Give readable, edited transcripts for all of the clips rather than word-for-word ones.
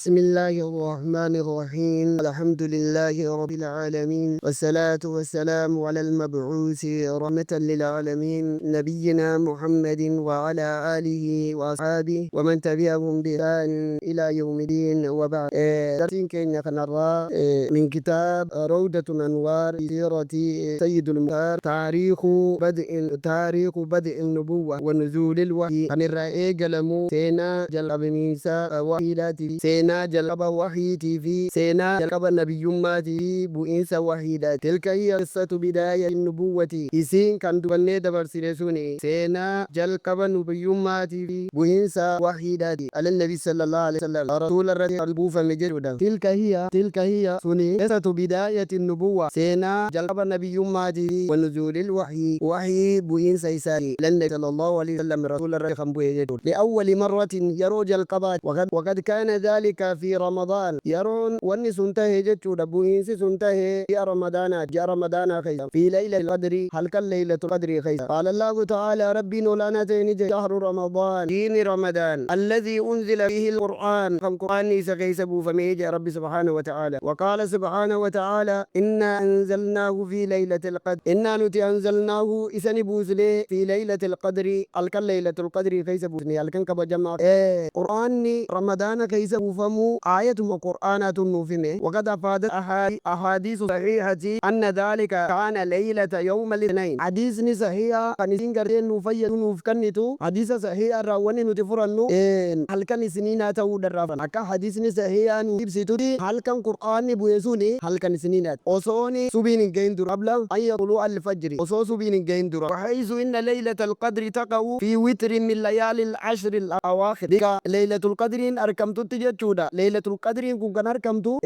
بسم الله الرحمن الرحيم. الحمد لله رب العالمين، والصلاة والسلام على المبعوث رحمة للعالمين، نبينا محمد وعلى آله وأصحابه ومن تبعهم بإحسان إلى يوم الدين، وبعد. درسين keenya kanarraa من كتاب روضة الأنوار في سيرة سيد المختار، تاريخ بدء النبوة ونزول الوحي، kan irraa eegalamu seenaa jalqabamiinsa wahiidhaatii fi seenaa jalqaba wahiitii fi seenaa jalqaba nabiyyummaatii fi bu'iinsa wahiidhaati. تلك هي قصة بداية النبوة، isiin kan dubannee dabarsine suni seenaa jalqaba nabiyyummaatii fi bu'iinsa wahiidhaati. على النبي صلى الله عليه وسلم، rasuula irratti kan buufame jechuudha. تلك هي suni قصة بداية النبوة، seenaa jalqaba nabiyyummaatii fi ونزول الوحي، وحي bu'iinsa isaati. على النبي صلى الله عليه وسلم، rasuula irratti kan bu'e jechuudha. لأول مرة، yeroo jalqabaati. وقد كان ذلك في رمضان، yeroon wanni sun tahe jechuudha, bu'iinsi sun tahe ji'a ramadaanaa, ji'a ramadaanaa keessa, في ليلة القدر، halkan ليلة القدر keessa. قال الله تعالى، rabbiin olaanaa ta'e ni jedhe: شهر رمضان، jiini رمضان، الذي أنزل فيه القرآن، kan qur'aanni isa keessa buufame jedhe rabbi سبحانه وتعالى. وقال سبحانه وتعالى: إنا أنزلناه في ليلة القدر، إنا nuti أنزلناه isa ni buusne، في ليلة القدر، halkan ليلة القدر keessa buusne, halkan kabajamaa. Qur'aanni ramadaana keessa buufamuu aayatuma qur'aanaatu nuuf hime. وقد أفادت أحاديث صحيحة أن ذلك كان ليلة يوم الاثنين. حديثni sahiha kan isin gartee nuuf fayyadu nuuf kennitu, hadiisa sahiha irraa wanni nuti furannu halkan isiniinaa ta'uu dharraafan. Akka hadiisni sahiha nu ibsitutti, halkan qur'aanni bu'e suni halkan isiniinaati, osooni subiin hin gahin dura, قبل أن يطلع الفجر، osoo subiin hin gahin dura. وحيث إن ليلة القدر تقع في وتر من ليالي العشر الأواخر، bika ليلة القدر arkamtutti jechuudha. ليلة القدر kun kan arkamtu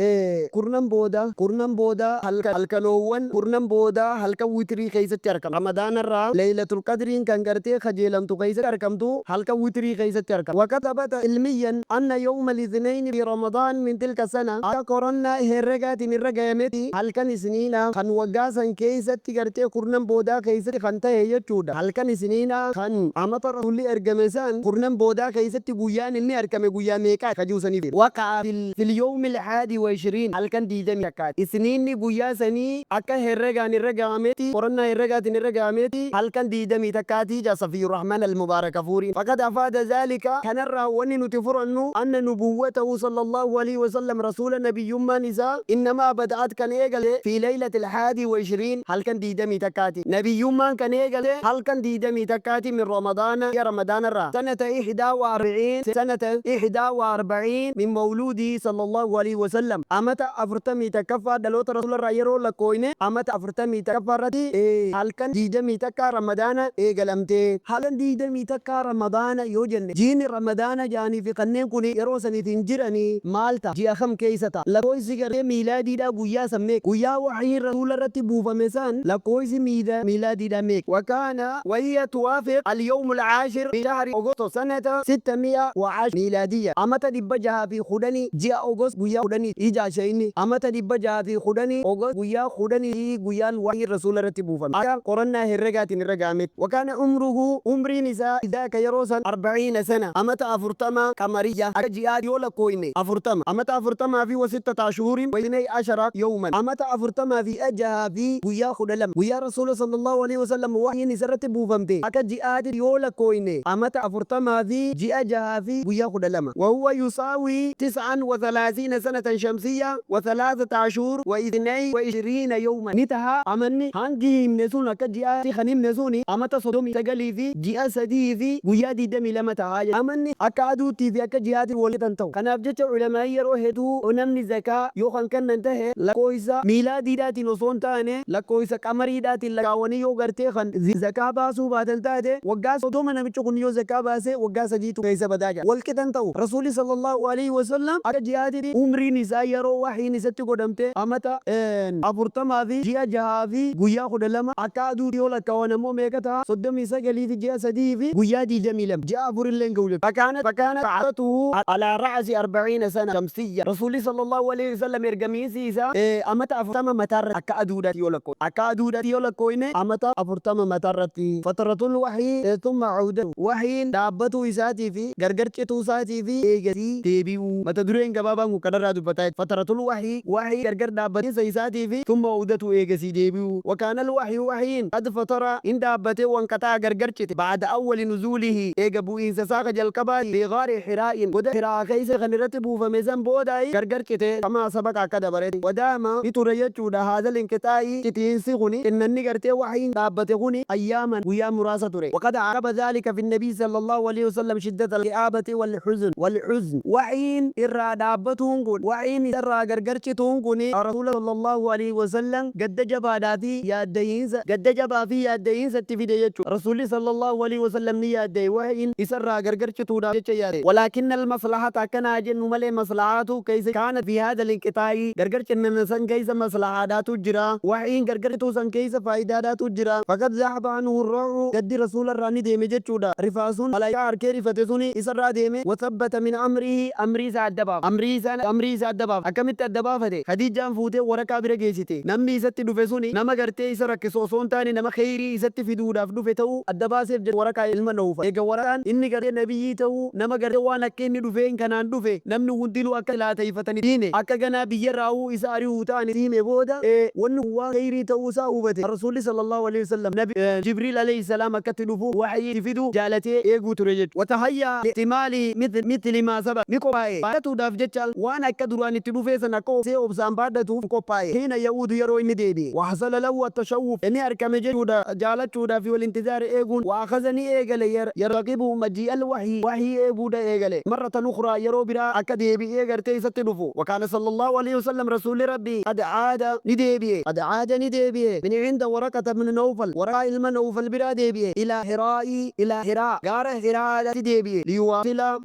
kurnan booda, kurnan booda, halkanoowwan kurnan booda, halkan witrii keessatti argama. Ramadaana irraa Laylatul Qadriin kan gartee kajeelamtu keessatti argamtu halkan witrii keessatti argama. وقد ثبت علميا أن يوم الاثنين في رمضان من تلك السنة، akka qorannaa herregaatiin irra gahametti, halkan isniina kan waggaa san keessatti gartee kurnan boodaa keessatti kan ta'e jechuudha. Halkan isniina kan amata rasuulli ergame san kurnan boodaa keessatti guyyaan inni argame guyyaa meeqaa kajuusaniif. وقع في اليوم 21، halkan 21. Isniinni guyyaa sanii akka herregaan irra gahametti, qorannaa herregaatiin irra gahametti, halkan 21 ja Safiyyu Rahmaan al-Mubaarakafuuri. فقد أفاد ذلك، kanarraa wanni nuti furannu، أن نبوته صلى الله عليه وسلم، rasuula nabiyyummaan isaa، إنما بدأت، kan eegale، في ليلة 21، halkan 21. Nabiyyummaan kan eegale halkan 21 من رمضان، ya ramadaana irraa، سنة 41، سنة 41 من مولوده صلى الله عليه وسلم، amata 41ffaa dhaloota rasuula irraa yeroo lakkooyne, amata 41ffaa irratti halkan 21 ramadaana eegalamte. Halkan 21 ramadaana yoo jenne, jiini ramadaana jaanii fi kanneen kun yeroo saniitiin jiranii maal ta'a? Ji'a kam keessa ta'a? Lakkoofsi garee miilaadiidhaa guyyaa san meeqa? Guyyaa waxyiin rasuula irratti buufame san lakkoofsi miilaadiidhaa meeqa? وكان وهي توافق اليوم العاشر في شهر أغسطس سنة 610 ميلادية، amata 610 ji'a August guyyaa 10 ija shayni, amata 610 August guyyaa 10 guyyaan waxyiin rasuula irratti buufame akka qorannaa herregaatiin irra gahametti. وكان عمره، umriin isaa، إذاك، yeroo san، 40 سنة، amata 40 قمرية، akka ji'aa yoo lakkooyne 40, amata 40 fi وستة أشهر و12 يوما، amata 40 fi jaha fi guyyaa 12 guyyaa rasuula صلى الله عليه وسلم waxyiin isarratti buufamte. Akka ji'aati yoo lakkooyne amata 40 fi ji'a jaha fi guyyaa 12. وهو يساوي 39 سنة شمسية و3 أشهر و22 يوما ni taha. Amanni hangi himne sun, akka ji'aatti kan himne suni, amata 39 fi ji'a 3 fi guyyaa 22 tahaa jechuudha. Amanni akka aduuttii fi akka ji'aatti walitti ta'u. Kanaaf jecha ulamaa'ii yeroo hedduu namni zakaa yoo kan kennan tahe lakkoofsa miilaadiidhaatiin osoo hin taane lakkoofsa qamariidhaatiin lakkaawwanii yoo gartee kan zakaa baasuu baatan taate, waggaa 30 namichi kun yoo zakaa baase waggaa sadiitu keessa badaa jira. Walqixan ta'u. Rasuulli صلى الله عليه وسلم akka ji'aatitti umriin isaa yeroo wahiin isatti godhamte amata 40 fi ji'a jahaa fi guyyaa 12. Akka aduu yoo lakkaawwan ammoo meeqa ta'a? 39 fi ji'a 3 fi guyyaa 22, ji'a afur illee hin ga'u jechuudha. فكانت بعثته على رأس 40 سنة شمسية، rasuulli صلى الله عليه وسلم ergamiinsi isaa amata 40 mataarra, akka aduudhaatti yoo lakkoo, akka aduudhaatti yoo lakkooyne amata 40 mataarratti. فترة الوحي ثم عودته، wahiin dhaabbatuu isaatii fi gargar cituu isaatii fi eegasii deebi'uu. Deebi'uu mata dureen gabaabaan kun kanarraa dubbataa jechuudha. Fataratul wahyii, wahyii gargar dhaabbatiinsa isaatii fi thumma awdatu eegasii deebi'uu. Wa kaanal wahyu wahyiin qad fatara hin dhaabbate wanqaxa'a gargar cite ba'da awwali nuzuulihi eega bu'iinsa isaa ka jalqabaa fi ghaari hiraa'in goda hiraa'a keessa kan irratti buufame san boodaayi gargar cite kamaa sabaqa akka dabaretti. Wadaama ni ture jechuudha haadhal inqixaa'i citiinsi kuni xinnanni gartee wahyiin dhaabbate kuni ayyaaman guyyaa muraasa ture. Waqad aqaba dhaalika fi nabii sallallahu alaihi wasallam shiddata al-ki'aabati wal-huzn wal-huzn. Wahyiin irraa dhaabbatuun kun, wahyiin isarraa gargar cituun kun Rasuula sallallahu alaihi wasallam gadda jabaadhaa fi yaaddayiinsa gadda jabaa fi yaaddayiinsa itti fide jechuudha. Rasuulli sallallahu alaihi wasallam ni yaaddaye, wahyiin isarraa gargar cituudhaaf jecha yaaddaye. Walaakinna al-maslahata akkana haa jennu malee maslahaatu keessa kaanat fi haadha al-inqixaa'i gargar cinnana san keessa maslahaadhaatu jira. Wahyiin gargar cituu san keessa faayidaadhaatu jira. Faqad dhahaba anhu ar-raw'u gaddi Rasuularraa ni deeme jechuudha. Rifaasuun malaayikaa arkee rifate suni isarraa deeme. Wa thabbata min amrihi amrii isaa adda baafate. Amrii isaa amrii isaa adda baafate. Akkamitti adda baafate? Khadiijaan fuutee waraqaa bira geessite. Namni isatti dhufe suni nama gartee isa rakkisu osoo hin taane nama kheyrii isatti fiduudhaaf dhufe ta'uu adda baaseef jecha waraqaa ilma Nawfal. Eega waraqaan inni gartee nabiyyii ta'uu nama gartee waan akka inni dhufeen kanaan dhufe namni hundinuu akka silaa tayfatan itti hime. Akka ganaa biyyarraahuu isa ari'uu ta'an itti hime booda wanni kun waan kheyrii ta'uu isaa hubate. Rasuulli sallallahu aleyhi wasallam nabi Jibriil aleyhi salaam akka itti dhufu wahyii itti fidu jaalatee eeguu ture jechuudha. Watahayya'a liihtimaali mithli maa sabaq ni qophaa'e baadhatuudhaaf jecha waan akka duraan itti dhufee san akka obsee obsaan baadhatuuf ni qophaa'e. Hiina ya'uudu yeroo inni deebi'e. Wahasala lahu attashawwuf ni arkame jechuudha jaalachuudhaa fi walintizaar eeguun. Wa akhaza ni eegale yartaqibu majii'al wahyii wahyii eeguudha eegale. Marratan ukhraa yeroo biraa akka deebi'ee gartee isatti dhufu. Wakaana sallallahu aleyhi wasallam Rasuulli Rabbii qad aada ni deebi'e qad aada ni deebi'e min cinda Waraqata bni Nawfal Waraqaa ilma Nawfal biraa deebi'e ilaa Hiraa'i ilaa Hiraa gaara Hiraadhatti deebi'e liyuwaasila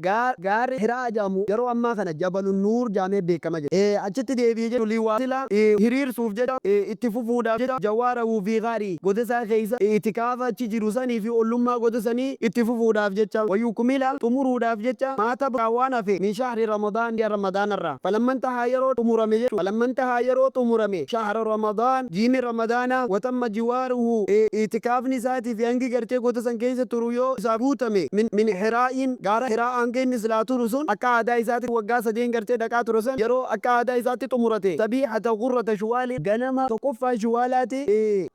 gaarri Hiraa jedhamu yeroo ammaa kana Jabalu Nuur jedhamee beekama jedha achitti deebi'e jechuun liyuwaasila hiriirsuuf jecha itti fufuudhaaf jecha jawaarahu fi gaarii goda isaa keessa i'tikaafa achi jiru sanii fi ollummaa goda sanii itti fufuudhaaf jecha wayukmila xumuruudhaaf jecha maa tabaqaa waan hafe min shahri Ramadaan ji'a Ramadaanarraa falamma intahaa yeroo xumurame jechuudha falamma intahaa yeroo xumurame shahra Ramadaan jiini Ramadaanaa watamma jiwaaruhu i'tikaafni isaatii fi hangi gartee goda san keessa turu yoo isaaf guutame min min Hiraa'iin gaara Hiraa hanga inni silaa turu sun akka aadaa isaatti waggaa sadeen gartee dhaqaa ture san yeroo akka aadaa isaatti xumurate sabiihata ghurrata shuwaali ganama tokkoffaa shuwaalaati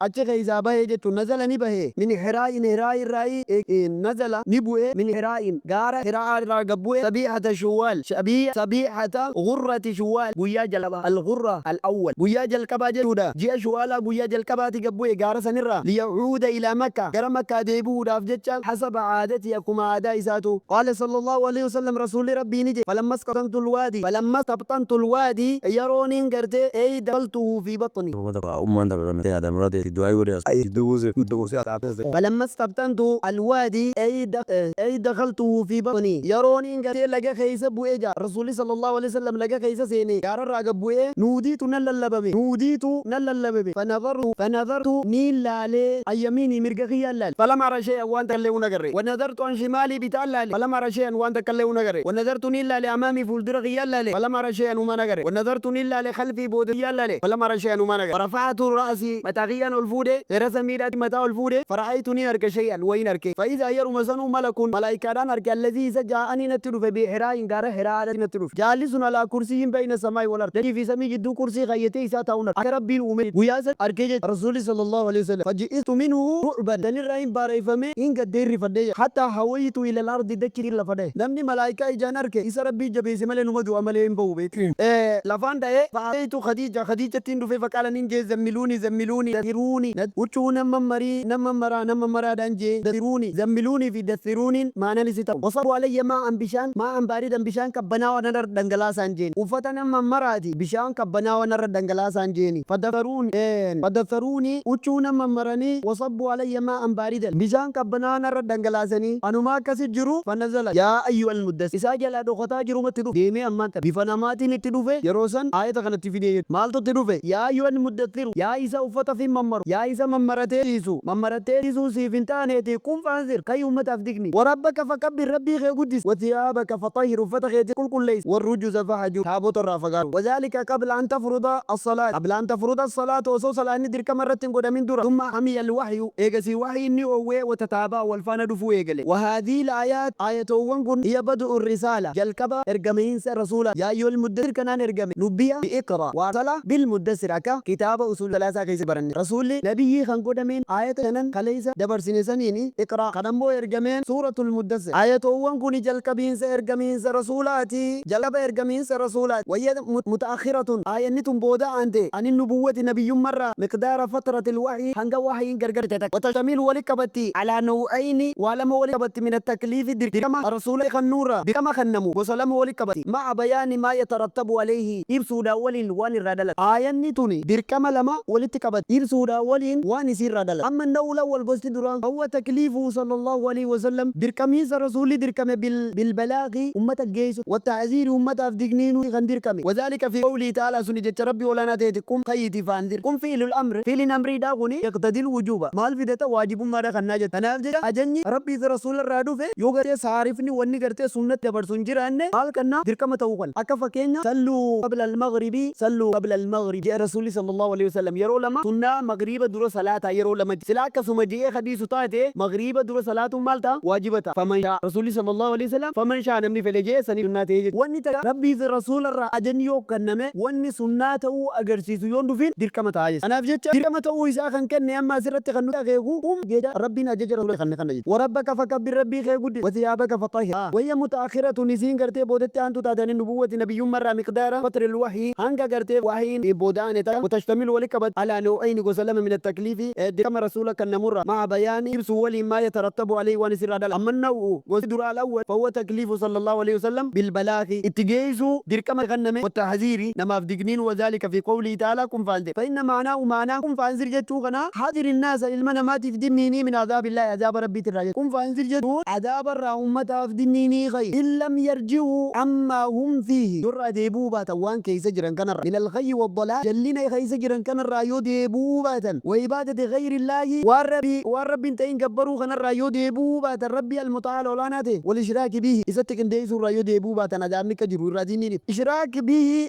achi keessaa bahe jechuun nazala ni bahe min Hiraa'in Hiraa irraayi nazala ni bu'e min Hiraa'in gaara Hira'aa irraa gad bu'e sabiihata shuwaal sabiihata ghurrati shuwaal guyyaa jalqabaa al-ghurra al-awwal guyyaa jalqabaa jechuudha ji'a shuwaalaa guyyaa jalqabaati gad bu'e gaara sanirraa liya'uuda ilaa Makka gara Makkaa deebi'uudhaaf jecha hasaba aadatii akkuma aadaa isaatu. Qaala sallallahu aleyhi wasallam Rasuulli Rabbii ni jedhe falamma isqatantu alwaadi falamma istabxantu alwaadi yeroonin gartee ey dakhaltuhu fi baxni. Falamma istabxantu alwaadi ey dakhaltuhu fi baxni yeroonin gartee laga keessa bu'e ja'a Rasuulli sallallahu aleyhi wasallam laga keessa seene gaararraa gad bu'ee nuudiitu nan lallabame nuudiitu nan lallabame fanazartu niin laalee an yamiinii mirga kiyyaan laale falam ara shay'an waan takkallee hin agarre wanazartu an shimaalii bitaan laale falam ara shay'an waan takkallee hin agarre wanazartu niin laale amaamii fuuldura kiyyaan laale falam ara shay'an humaa hin agarre wanazartu niin laale khalfii booda kiyyaan laale falam ara shay'an humaa hin agarre farafa'atu ra'sii mataa kiyyaan ol fuudhe gara samiidhaatti mataa ol fuudhe fara'aytu niin arke shay'an wayiin arke fa'izaa yeruma sanuu malakun malaayikaadhaan arke allazii isa jaa'anii natti dhufe bi hiraa'in gaara hiraadhatti natti dhufe jaalli sun alaa kursiyyin bayna samaa'i wal ard dachii fi samii jidduu kursii kaayyatee isaa taa'uun arke akka Rabbiin uume guyyaa san arkee jechuudha. Rasuulli sallallahu aleyhi wasallam faji'tu minhu ru'ban sanirraa hin baareyfame hin gaddee hin rifadhee jedha. Hattaa hawaytu ilal ardi dachiitiin lafa dhaye. Namni malaaykaa ijaan arke isa Rabbiin jabeesse malee numa du'a malee hin bahu beeki. Lafaan dhaye fa'ataytu Khadiija Khadiijattiin dhufee faqaala nin jee zammiluuni zammiluuni dathiruuni huccuu nan mammarii nan mammaraa nan mammaraadhaan jee dathiruuni zammiluuni fi dathiruuniin maanan isi ta'u. Wasabbu alayya maa'an bishaan maa'an baaridan bishaan qabbanaawa narra dhangalaasaan jeeni. Uffata nan mammaraati bishaan qabbanaawa narra dhangalaasaan jeeni. Fadatharuunii huccuu na mammaranii wasabbuu alayya maa'an baaridan bishaan qabbanaa'aa narra dhangalaasanii anuma akkasi jiru fanazala yaa ayyuhal muddassir isaa jalaa dhokataa jirumatti dhufe deemee ammaan tana bifa namaatiin itti dhufe yeroo san aayata kana itti fidee jechuudha maaltu itti dhufe yaa ayyuhal muddassiru yaa isa uffata fin mammaru yaa isa mammaratee ciisu mammarattee ciisuun siif hin taaneeti qum fa'anzir ka'i ummataaf digni warabbaka fakabbir Rabbii kee guddisi wathiyaabaka faxahhir uffata keetis qulqulleessi warrujuza fahjur taabota irraa fagaadhu wazaalika qabla an tafruda as-salaat qabla an tafruda as-salaata osoo salaanni dirqama irratti hin godhamin dura thumma hamiya al-wahyu eegasii wahyiin ni oowwee wa tataaba'a wal faana dhufuu eegale wa haadhihi al-aayaat aayatoowwan kun hiya bad'u ar-risaala jalqaba Jalqaba ergamiinsa rasuula yaa ayyuhal muddassir kanaan ergame nubbiya bi iqra wa arsala bil muddassir akka kitaaba usul salaasaa keessa baranne. Rasuulli nabiyyii kan godhameen aayata shanan kaleessa dabarsine saniini iqra kan ammoo ergameen suuratul muddassir. Aayatoowwan kuni jalqabiinsa ergamiinsa rasuulaati. Jalqaba ergamiinsa rasuulaati. Wayya muta'akhiratun aayanni tun booda aante anin nubuwwati nabiyyummarraa miqdaara fatratil wahyi hanga wahyiin gargar cite takka. Watashtamilu wali qabatti alaa naw'ayni waa lama wali qabatti min attakliifi dirqama rasuulatti kannuurra dirqama kannamu gosa lama wali qabatti ma'a bayaani maa yatarattabu alayhi ibsuudhaan waliin waan irraa dhalatu. Aayanni tuni dirqama lama walitti qabatti ibsuudhaan waliin waan isiirraa dhalatu. Amma naw'ul awwal gosti duraa fahuwa takliifuhu sallallahu alayhi wasallam dirqamiinsa rasuulli dirqame bilbalaaghi ummata geessu wattahziiri ummataaf digniinuu kan dirqame. Wadhaalika fii qawlihi ta'aalaa suni jecha Rabbii ol'aanaa ta'eeti qum ka'iitii fa'anzir. Qum fi'ilul amr fi'liin amriidhaa kuni yaqtadil wujuuba maal fidata waajibummaadha kannaa jechuudha. Kanaaf jecha ajajni Rabbii fi Rasuula irraa dhufe yoo gartee saarifni wanni gartee sunnatti dabarsu hin jiraanne maal kannaa dirqama ta'uu qala. Akka fakkeenya salluu qabla al-maghribi salluu qabla al-maghribi je'e Rasuulli sallallahu aleyhi wasallam yeroo lama sunnaa maghriiba dura salaataa yeroo lama je'e. Silaa akkasuma je'ee ka dhiisu taate maghriiba dura salaatuun maal ta'a? Waajiba ta'a. Faman shaa'a Rasuulli sallallahu aleyhi wasallam faman shaa'a namni fedhe je'e saniif sunnaa ta'e jechuudha. Wanni takka Rabbii fi Rasuula irraa ajajni yoo kanname wanni sunnaa ta'uu agarsiisu yoo hin dhufin dirqama ta'a jechuudha. Kanaaf jecha dirqama ta'uu isaa kan kenne amma asirratti kan nutti akeeku qum jecha Rabbiin ajaja Rasuula kanne kana jechuudha. Warabbaka fakabbir Rabbii kee guddisi. Wathiyaabaka faxahhir. Wayya muta'akhiratun isiin gartee boodatti aantu taate ani nubuwwati nabiyyummarraa miqdaara fatril wahyi hanga gartee wahyiin booda aane takka watashtamilu wali qabatti alaa naw'ayni gosa lama mina takliifi dirqama Rasuula kannamurraa ma'a bayaani ibsuu waliin maa yatarattabu alayhi waan isirraa dhalatu. Amma naw'u gosti duraa al-awwal fahuwa takliifu sallallahu alayhi wasallam bil balaaghi itti geeysuu dirqama kanname wattahziiri namaaf digniin wadhaalika fi qawlihi ta'aalaa qum fa'anzir fa inna ma'naahu ma'naan qum fa'anzir jechuu kanaa hadiri nnaasa ilma namaatiif dinniinii min azaabillaahi azaaba Rabbiitirraa jechuudha. Qum fa'anzir jechuun azaabarraa ummataaf dinniinii ka'i in lam yarji'uu ammaa hum fiihi yoo irraa deebi'uu baatan waan keeysa jiran kanarraa min alghayyi waddalaal jallina keeysa jiran kanarraa yoo deebi'uu baatan wa ibaadati ghayrillaahi waan Rabbii waan Rabbi hin ta'in gabbaruu kanarraa yoo deebi'uu baatan Rabbii almuta'aal ol'aanaa ta'e wal ishraaki bihi isatti qindeeysuurraa yoo deebi'uu baatan azaabni akka jiru irraa dinniiniif ishraak bihi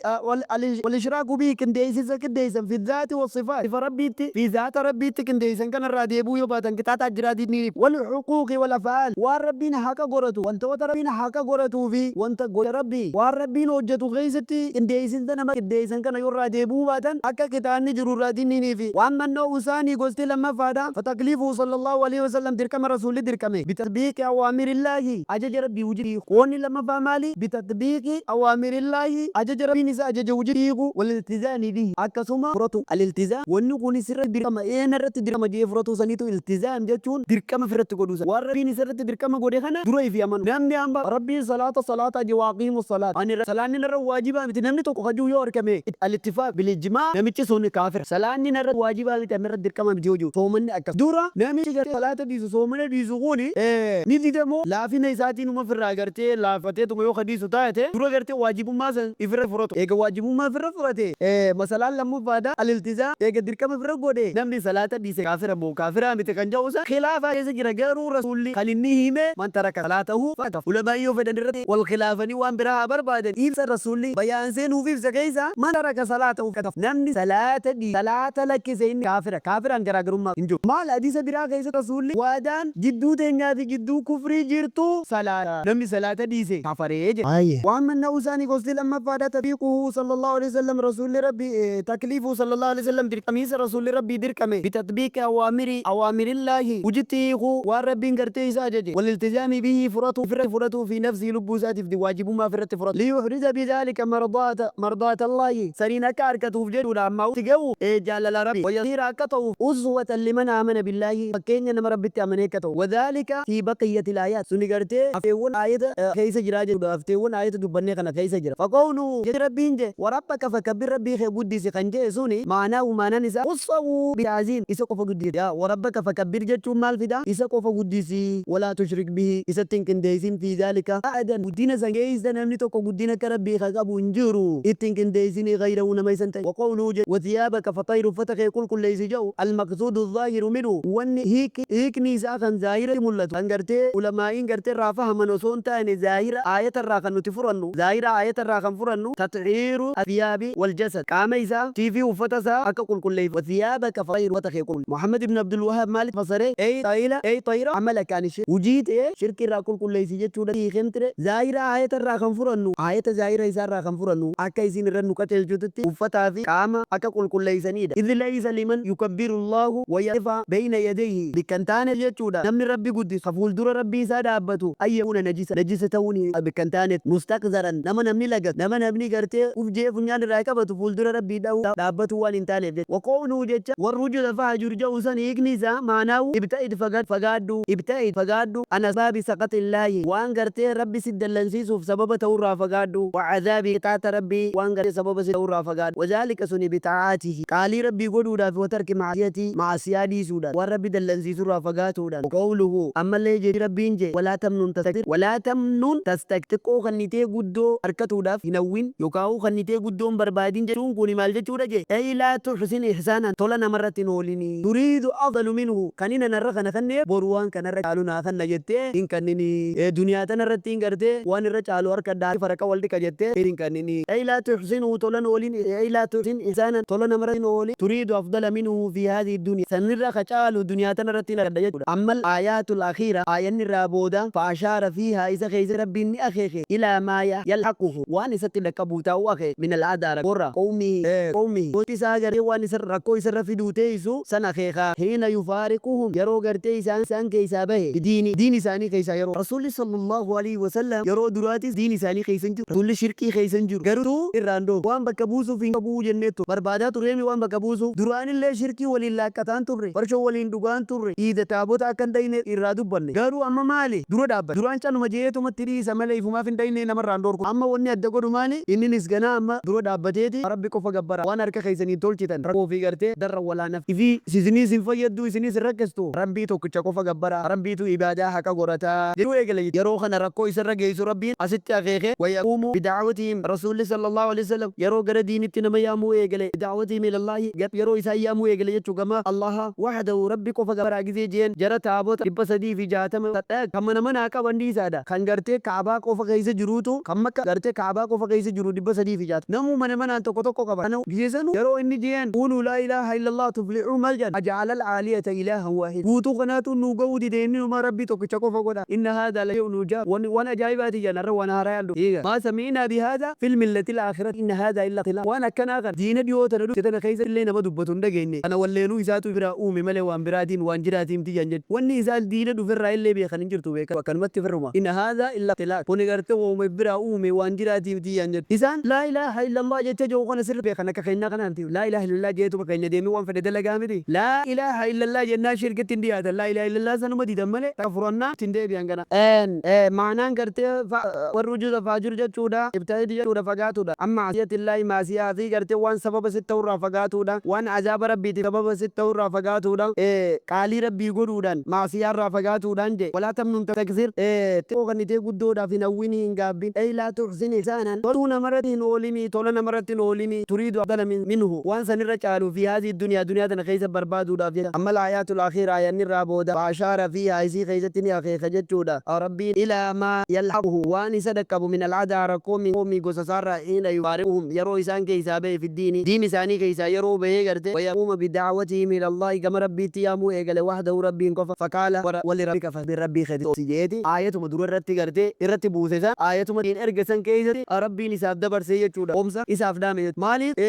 wal ishraaku bihi qindeeysinsa qindeeysan fi zaati wassifaat sifa Rabbiitti fi zaata Rabbiitti qindeeysan kanarraa deebi'uu yoo baatan qixaaxaa jiraa dinniiniif wal huquuqi wal af'aal waan Rabbiin haqa godhatu wantoota Rabbiin haqa godhatuu fi wanta gocha Rabbii waan Rabbiin hojjatu keeysatti qindeeysinsa nama qindeeysan kana yoo irraa deebi'uu baatan akka qixaanni jiru irraa dinniiniifi. Wa amma naw'u saanii gosti lammaffaadha fatakliifuhu sallallahu aleyhi wasallam dirqama Rasuulli dirqame bitatbiiqi awaamirillaahi ajaja Rabbii hujitti hiiku qoonni lammaffaa maali bitatbiiqi awaamirillaahi ajaja Rabbiin isa ajaje hujitti hiiku waliltizaami bihi akkasuma furatu aliltizaam wanni kuni sirratti dirqama ee narratti dirqama je'ee furatuu saniitu iltizaam jechuun dirqama firratti godhuu san waan Rabbiin isarratti dirqama godhe kana dura ifi amanu namni amma Rabbiin salaata salaataa je waaqiimu salaat ani salaanni narra waajibaa miti namni tokko ka ji'u yoo arkame alittifaaq bil ijmaa namichi sun kaafira salaanni narratti waajibaa miti ani narratti dirqama miti yoo ji'u soomanni akkas dura namichi gartee salaata dhiisu soomana dhiisu kuni ni dida moo laafina isaatiinuma firraa gartee laafateetuma yoo ka dhiisu taate dura gartee waajibummaa san ifirra furatu eega waajibummaa ifirra furate masalaan lammaffaadha al-iltizaam eega dirqama ifirra godhe namni salaata dhiise kaafira moo kaafiraa miti kan ja'u san khilaafaa keessa jira garuu rasuulli kan inni hime man taraka salaatahu faqad kafar ulamaa'in yoo fedhan irratti wal khilaafanii waan biraa haa barbaadan ibsa rasuulli bayaansee nuuf ibse keessa man taraka salaatahu faqad kafar namni salaata dhiise salaata lakkise inni kaafira kaafiraan garaagarummaa hin jiru maal hadiisa biraa keessatti rasuulli waadaan jidduu teenyaa fi jidduu kufrii jirtu salaata namni salaata dhiise kafaree jedhe. Waan manna'uu isaanii gosti lammaffaadha tatbiiquhu sallallahu aleyhi wasallam rasuulli Rabbii takliifuhu sallallahu aleyhi wasallam dirqamiinsa rasuulli Rabbii dirqame bitatbiiqi awaamiri awaamirillaahi hujitti hiikuu waan Rabbiin gartee isa ajaje waliltizaami bihi furatuu ifirratti fudhatuu fi nafsihi lubbuu isaatiif waajibummaa ifirratti furatu liyuhriza bidhaalika mardaata mardaatallaahi saniin akka arkatuuf jechuudha ammaa itti gahuuf jaalala Rabbii wayasiira akka ta'uuf uswatan liman aamana billaahi fakkeenya nama Rabbitti amanee akka ta'u wadhaalika fi baqiyyatil aayaat suni gartee hafteewwan aayata keeysa jiraa jechuudha hafteewwan aayata dubbannee kana keeysa jira faqawluhu jechi Rabbiin je'e warabbaka fakabbir Rabbii kee guddisi kan je'e suni ma'anaahu ma'anaan isaa khussahu bita'ziim isa qofa guddisi yaa warabbaka fakabbir jechuun maal fida isa qofa guddisi walaa tushrik bihi isatti hin qindeeysin fi dhaalika ahadan guddina san keeysa namni tokko guddina akka Rabbii ka qabu hin jiru itti hin qindeeysinii ghayrahu nama isa hin ta'in waqawluhu jechi wathiyaabaka faxahhir uffata kee qulqulleeysi ja'u almaqsuudu zaahiru minhu wanni hiikni isaa kan zaahiratti mul'atu kan gartee ulamaa'iin gartee irraa fahaman osoo hin taane zaahira aayata irraa kan nuti furannu zaahira aayata irraa kan furannu tathiiru athiyaabi wal jasad qaama isaa tiifi uffata isaa akka qulqulleeyfatu wathiyaabaka faxahhir uffata kee qulqulle Muhammad ibn Abdul Wahhaab maalitti fasare ey xahila ey xahira amalaka ani shirk hujii tee shirki irraa qulqulleeysi jechuudha hiikemtire zaahira Aayata irraa kan furannu, aayata zaahira isaa irraa kan furannu, akka isin irra nu qaceelchututti uffataa fi qaama akka qulqulleeysanidha. Idh laysa liman yukabbiru Allaahu wa yaqifa bayna yadayhi, bikka hin taane jechuudha, namni Rabbi guddisu ka fuuldura Rabbii isaa dhaabbatu, an yakuuna najisa, najisa ta'uun hin bikka hin taanetti, mustaqzaran, nama namni lagatu, nama namni gartee uf je'ee funyaan irraa qabatu fuuldura Rabbii dhaabbatuu waan hin taaneef jecha. Wa qowluhu, jecha warrujuza fahjur ja'u san hiikni isaa, ma'naahu ibta'id, fagaadhu, ibta'id, fagaadhu, an asbaabi sakhaxillaahi, waan gartee Rabbi si dallansiisuuf sababa ta'urraa fagaadhu, wa azaabii, qixaaxa Rabbii waan gartee sababa si ta'urraa fagaadhu, wa zaalika, suni, bixaa'aatihi, qaalii Rabbii godhuudhaafi, wa tarki ma'asiyatii, ma'asiyaa dhiisuudhaan, waan Rabbi dallansiisurraa fagaatuudhaan. Wa qawluhu, ammallee jechi Rabbiin je'e, walaa tamnun tastakthir, walaa tamnun tastakthir, xiqqoo kannitee guddoo arkatuudhaaf hin hawwin, yookaa'uu kannitee guddoo hin barbaadin jechuun kuni maal jechuudha je'e, ay laa tuhsin ihsaanan, tola namarratti hin oolinii, turiidu afdalu minhu, kanin an har'a kana kanneef boru waan kanarra caalu naa kanna jettee hin kanninii. Duniyaa tanarratti hin gartee waan irra caalu arkadhaa faraqa wal dhiqa jettee hin kanninii. Ay laa tuhsinuu, tolan oolin, ay laa tuhsin ihsaanan, tola namarratti hin oolin, turiidu afdala minhu fi haadhihi duniyaa, sanirra ka caalu duniyaa tanarratti hin arkadha jechuudha. Ammal aayaatul akhiira, aayanni irraa booda, fa ashaara fiihaa, isa keessa Rabbiin ni akeeke, ilaa maa yalhaquhu, waan isatti dhaqqabuu taa'u akeeke, minal adaa, rakkoorraa, qawmihi, gosti isaa gartee waan isarra rakkoo isarra fiduu teeysu san akeeka, hiina yufaariquhum, yeroo gartee isaan isaan keessaa bahe, bidiini, diin isaanii keessaa yeroo. Rasuulli sallallaahu aleyhi wasallam yeroo duraatis diin isaanii keessa hin jiru, Rasuulli shirkii keessa hin jiru, garuu irraa hin dhoofne, waan bakka buusuuf hin qabuu jennee turre, barbaadaa turreemi waan bakka buusuuf, duraanillee shirkii waliin laaqqataa hin turre, farshoo waliin dhugaa hin turre, iida taabota akka hin dhayne irraa dubbanne, garuu amma maali dura dhaabbate, duraan caluma je'eetuma itti dhiisa malee ifumaaf hin dhayne, namarraa hin dhoorku, amma wanni adda godhu maali, inninis ganaa amma dura dhaabbateeti Rabbi qofa gabbaraa, waan harka keessaniin tolchitan rakkoo fi gartee darra walaa naf ifii isiniis hin fayyaddu, isiniis hin rakkistu, Rabbii tokkicha qofa gabbaraa, Rabbiitu ibaadaa haqa godhata jechuu eegale. Yeroo kana rakkoo isarra geeysu Rabbiin asitti akeeke. Wayaquumu bida'watihim, Rasuulli sallallaahu aleyhi wasallam yeroo gara diinitti nama yaamuu eegale, bida'watihim ilallaahi, yeroo isaan yaamuu eegale jechuu gama Allaaha, wahdahu, Rabbi qofa gabbaraa gizee je'een, jara taabota 360 saddeet kan mana manaa qaban dhiisaadha, kan gartee ka'abaa qofa keeysa jiruutu, kan Makka gartee ka'abaa qofa keeysa jiru 360, namuu mana manaan tokko tokko qaba. Kana gizee sanu yeroo inni je'een, quuluu laa ilaaha illallah tuflihuu, maal jedhan? Aja'alal aalihata ilaahan waahida, guutuu kanaatu nuu gahuu dide, inni numaa Rabbii tokkicha qofa godha, inna haadhaa la shay'un ujaab, wani waan ajaa'ibaati jedhan, har'a waan haarayaan dhufe, hiika maa sami'naa bihaadhaa fil millatil aakhirati inna haadhaa illa ikhtilaaq, waan akkanaa kana diina dhiyoo tana dhufte tana keessattillee nama dubbatu hin dhageenne, kana walleenuu isaatu ifiraa uume malee waan biraatiin waan jiraatii miti jedhan jechuudha. Wanni isaan diina dhuferraa illee beekan hin jirtu, beekadhu, akkanumatti ifirruma, inna haadhaa illa ikhtilaaq, kuni gartee wahuma if biraa uume, waan jiraatii miti jedhan jechuudha. Isaan laa ilaaha illallah jecha jedhu kana sirriitti beekan, akka keennaa kanaa miti, laa ilaaha illallah je'eetuma keenya deemee waan fedhe dalagaa miti, laa ilaaha illallah jennaan shirkitti hin dhiyaatan, laa ilaaha illallah sanuma didan malee takka furannaan itti hin deebi'an ganaa. Ma'naan gartee warrujuza fahjur jechuudha, ibta'id jechuudha, fagaatuudha, an ma'siyatillaahi, ma'siyaa fi gartee waan sababa sitti ta'urraa fagaatuudha, waan azaaba Rabbiitiif sababa sitti ta'urraa fagaatuudha, qaalii Rabbii godhuudhaan ma'siyaarraa fagaatuudhaan je'e. Walaa tamnun tastakthir, xiqqoo kannitee guddoodhaaf hin hawwinii, hin gaabbin, ay laa tuhsin ihsaanan, toltuu namarratti hin oolinii, tola namarratti hin oolinii, turiidu afdala minhu, waan sanirra caalu, fi haazihid duniyaa, duniyaa tana keessa barbaaduudhaaf jecha. Ammal aayaatul akhiira, aayanni irraa booda, fa ashaara fiihaa, isii keessatti ni akeeka jechuudha Rabbiin, ilaa maa yalhaquhu, waan isa dhaqqabu, minal adaa, rakkoo, min qawmii, gosa isaarraa, hiina yufaariquhum, yeroo isaan keessaa bahe, fiddiini, diin isaanii keessaa yeroo bahee garte, wayaquuma bida'watihim ilallaahi, gama Rabbiitti yaamuu eegale, wahdahu, Rabbiin qofa, faqaala, walirabbika fasbir, Rabbii keetitti obsi je'eeti aayatuma dura irratti garte irratti buuse san aayatuma ittiin erge san keessatti Rabbiin isaaf dabarsee jechuudha, obsa isaaf dhaame jechuudha. Maaliif?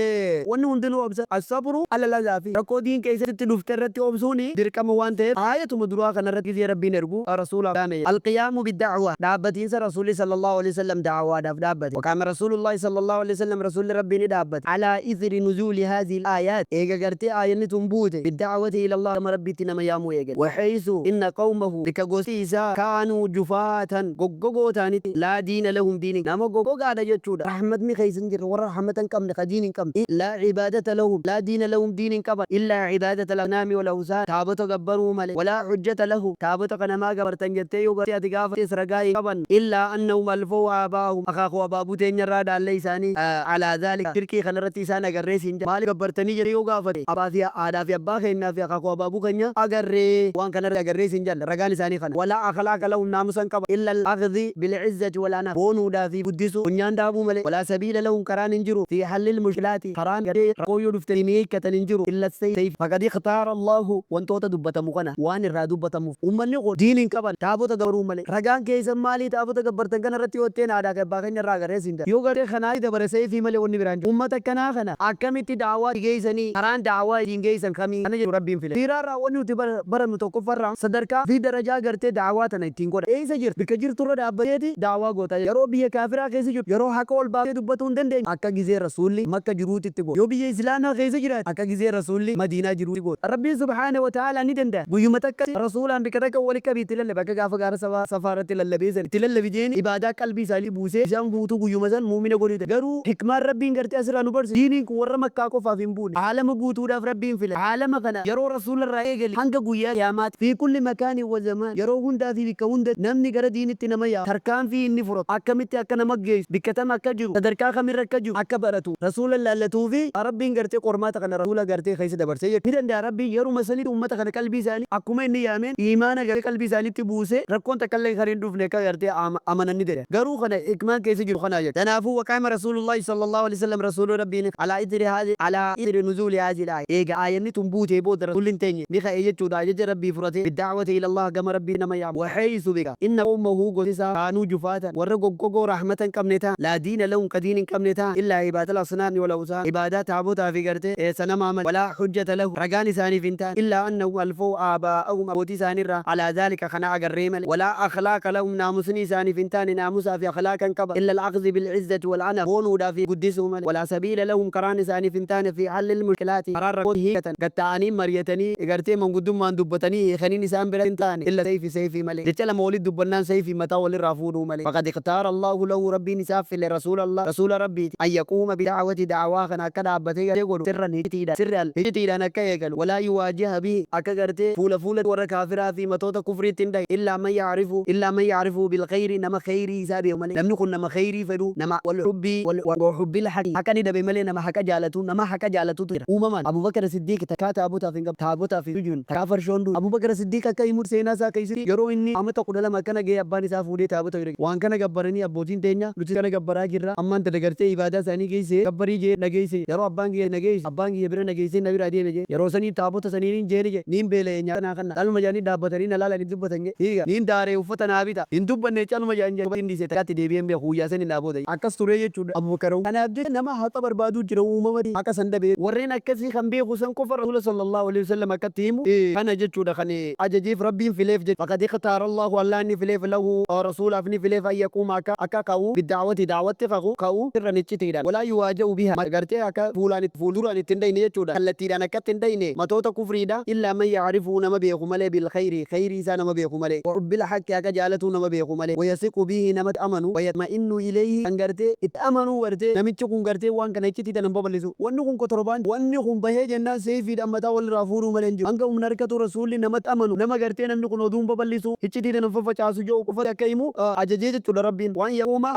Wanni hundinuu obsa, as-sabru alal azaa fi rakkoo diin keessatti dhufte irratti obsuun dirqama waan ta'eef aayatuma duraa kana irratti gizee Rabbiin ergu Rasuulaaf dhaame jechuudha. Al-qiyaamu bid-da'wah, dhaabbatiinsa Rasuulli sallallaahu aleyhi wa sallam da'waadhaaf dhaabbate. Waqaama Rasuulullaahi sallallaahu aleyhi wa sallam, Rasuulli Rabbii ni dhaabbate, alaa ithri nuzuuli haazihil aayaat, eega gartee aayanni tun buute, bid-da'wati ilallaah, gama Rabbiitti nama yaamuu eegale. Wa haysu inna qawmahu, bikka gosti isaa, kaanuu jufaatan, goggogoo ta'anitti, laa diina lahum, diin hin nama goggogaadha jechuudha, rahmatni keessa hin jirre, warra rahmata hin qabne, ka diin hin qabne, laa cibaadata lahum, laa diina lahum, diin hin qaban, illaa cibaadata al-asnaami wal awsaan, taabota gabbaruu malee, walaa hujjata lahum, taabota kana maa gabbartan jettee yoo gartee ati gaafattes ragaa hin qaban, illaa annahum alfaw aabaa'ahum, akaakuu abaabuu teenyarraa dhaalle isaanii, alaa dhaalika, shirkii kanarratti isaan agarree siin jedhan, maaliif gabbartanii jettee yoo gaafate, abbaa fi haadhaa fi abbaa keennaa fi akaakuu abaabuu keenya agarree waan kanarratti agarree siin jedhan, ragaan isaanii kana. Walaa akhlaaqa lahum, naamusa hin qaban, illa al-akhdhi bil-izzati wal anaf, boonuudhaa fi guddisuu, funyaan dhaabuu malee, walaa sabiila lahum, karaan hin jiru, fii hallil mushkilaati, karaan gartee rakkoo yoo dhufte ittiin hiikkatan hin jiru, illa as-sayf, faqad ikhtaara Allaahu, wantoota dubbatamu kana waan irraa dubbatamuuf, ummanni kun diin hin qaban taabota gabbaruu malee, ragaan keessan maalii taabota gabbartanii? Dubbattan kana irratti yoo ta'een aadaa fi abbaa keenya irraa agarree siin jedha. Yoo gartee kanaa dabare seeyfii malee wanni biraan jiru. Ummata akkanaa kana akkamitti da'awaa geessanii, karaan da'awaa ittiin geessan kamii kana jedhu Rabbiin file. Siiraa irraa wanni nuti barannu tokkoffarraa sadarkaa fi darajaa gartee da'awaa tana ittiin godha. Eessa jirta? Bikka jirturra dhaabbateeti da'awaa goota. Yeroo biyya kaafiraa keessa jirtu, yeroo haqa ol baaftee dubbatuu hin dandeenye, akka gizee Rasuulli Makka jiruuti itti goota. Yoo biyya Islaamaa keessa jiraate, akka gizee Rasuulli Madiinaa jiruutti goota. Rabbiin subhaanahu wa ta'aalaa ni danda'a. Guyyuma takkatti Rasuulaan bikka takka wali qabii itti lallabi, akka gaafa gaara Safaa irratti lallabee san itti lallabi jeeni ibaadaa qalbii isaanii buusee isaan guutuu guyyuma san mu'mina godhuu danda'a. Garuu hikmaan Rabbiin gartee asirraa nu barsiisu, diiniin kun warra Makkaa qofaaf hin buune. Aalama guutuudhaaf Rabbiin filate. Aalama kana yeroo Rasuula irraa eegalee hanga guyyaa Qiyaamaatti, fii kulli makaanin wa zamaan, yeroo hundaa fi bikka hundatti namni gara diinitti nama yaamu tarkaanfii inni fudhatu akkamitti akka nama geessu, bikka tam akka jiru, sadarkaa kamirra akka jiru akka baratu, Rasuula laallatuu fi Rabbiin gartee qormaata kana Rasuula gartee keessa dabarsee jechuudha. Ni danda'a Rabbiin yeruma sanitti ummata kana qalbii isaanii akkuma inni yaameen iimaana gartee qalbii isaaniitti buusee rakkoon takkallee kan hin dhufne akka gartee amanan ni danda'a. Garuu kana hikmaan keessa jiru kanaa jechuudha. Tanaafuu waqaama Rasuulullaahi sallallaahu aleyhi wasallam Rasuulli Rabbii ni alaa ithri haadhi alaa ithri nuzuuli haazihil aaya eega aayanni tun buutee booda Rasuulli hin teenye ni ka'e jechuudha ajaja Rabbii fudhatee bidda'wati ilallaah gama Rabbii nama yaamu wa heysu bika inna qawmahu gosti isaa kaanuu jufaatan warra goggogoo rahmata hin qabne ta'an laa diina lahum ka diin hin qabne ta'an illaa ibaadatal asnaami wal awsaan ibaadaa taabotaa fi gartee sanamaa malee walaa hujjata lahum ragaan isaaniif hin taane illaa annahum alfaw aabaa'ahum abbootii isaaniirraa alaa dhaalika kana agarree malee walaa akhlaaqa lahum naamusni isaaniif hin taane naamusaa fi akhlaaqa hin qaban illa al-akhzi bil-izzati wal-anaf boonuudhaa fi guddisuu malee walaa sabiila lahum karaan isaaniif hin taane fi hallil mushkilaati karaa rakkoo hiikatan gad taa'anii mariyatanii gartee manguddummaan dubbatanii hiikaniin isaan bira hin taane illa sayfi sayfii malee jecha lama walitti dubbannaan sayfii mataa walirraa fuudhuu malee faqad ikhtaara Allaahu lahu Rabbiin isaaf file rasuula Allah rasuula Rabbiiti an yaquuma bida'wati da'waa kana akka dhaabbatee gartee godhu sirran hiccitiidhaan sirri hiccitiidhaan akka eegalu walaa yuwaajiha bihi akka gartee fuula fuulatti warra kaafiraa fi matoota kufriitti hin dhayne illaa man ya'rifu illaa man ya'rifuhu bil khayri nama khayrii isaa beeku malee namni kun nama khayrii fedhu nama wal hubbii wal wa hubbil haqi haqa ni dhabe malee nama haqa jaalatu nama haqa jaalatutu jira uumamaan Abu Bakr Siddiiq takkaa taabotaaf hin gab taabotaaf hin sujuudne takkaa farshoon duune Abu Bakr Siddiiq akka himutti seenaa isaa keessatti yeroo inni amata 12 akkana gahe abbaan isaa fuudhee taabota bira waan kana gabbaranii abbootiin teenya nuti kana gabbaraa jirra ammaan tana gartee ibaadaa isaanii geessee gabbarii jee na geesse yeroo abbaan kiyya na geesse abbaan kiyya bira na geessee na biraa deeme jee yeroo sanii taabota saniinin jeeni jee niin beela'e nyaata naa kanna caluma jedhanii dhaabbatanii na laalanii dubbatan jee hiika niin daaree uffata naa bita hin dubbanne caluma jedhan jee hin dhiise takkaatti deebi'ee hin beeku guyyaa sanii naa booda akkas turee jechuudha Abubakar kanaaf jecha nama haqa barbaaduu jira uumamatti haqa san dhabee warreen akkasii kan beeku san qofa rasuula sallallahu alaihi wasallam akkatti himu kana jechuudha kan ajajeef Rabbiin fileef jechuudha faqad ikhtaara Allahu Allaahn ni fileef lahu rasuulaaf ni fileef an yaquuma akka akka ka'u bidda'wati da'watti kaku ka'u sirran iccitiidhaan walaa yuwaaja'u biha gartee akka fuulaan itti fuulduraan itti hin dhayne jechuudha kallattiidhaan akka itti hin dhayne matoota kufriidha illaa man ya'rifuhu nama beeku malee bil khayri khayrii isaa nama beeku malee wa hubbil haqqi haqa jaalatuu nama beeku malee wa yasiqu bihi namatti amanu wa yatma'innu ilayhi kan gartee itti amanuu gartee namichi kun gartee waan kana iccitii tana hin babal'isu wanni kun kotorobaan wanni kun bahee jennaan seeyfiidhaan mataa walirraa fuudhuu malee hin jiru hanga humna harkatu rasuulli namatti amanu nama gartee namni kun oduu hin babal'isu iccitii tana hin faffacaasu je'u qofatti akka himu ajajee jechuudha Rabbiin waan yaquuma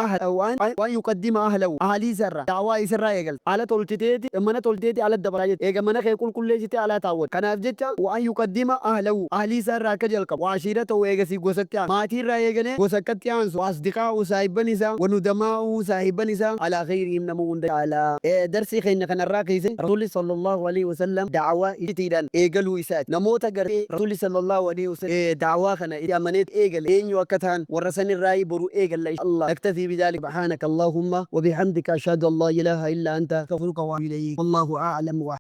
waan yuqaddima ahlahu ahalii isarraa da'waa isarraa eegalta ala tolchiteeti mana tolchiteeti ala dabartaa jechuudha eega mana kee qulqulleessite alaa taawwatta kanaaf jecha waan yuqaddima ahlahu ahlii isaa irraa akka jalqabu wa ashiiratahu eegasii gosatti aansu maatii irraa eegalee gosa akkatti aansu wa asdiqaa'uhu saahibban isaa wa nudamaa'uhu saahibban isaa alaa kheyrihim nama hunda caalaa. Darsii keenya kan har'aa keessatti Rasuulli sallallaahu aleyhi wasallam da'waa iccitiidhaan eegaluu isaati. Namoota gartee Rasuulli sallallaahu aleyhi wasallam da'waa kana itti amanee eegale eenyu akka tahan warra sanirraayi boru eegalla inshaa Allah. Naktafii bidhaalika subhaanaka Allaahumma wa bihamdika ashhadu an laa ilaaha illaa anta astaghfiruka wa atuubu ilayk. Wallaahu a'lam wa.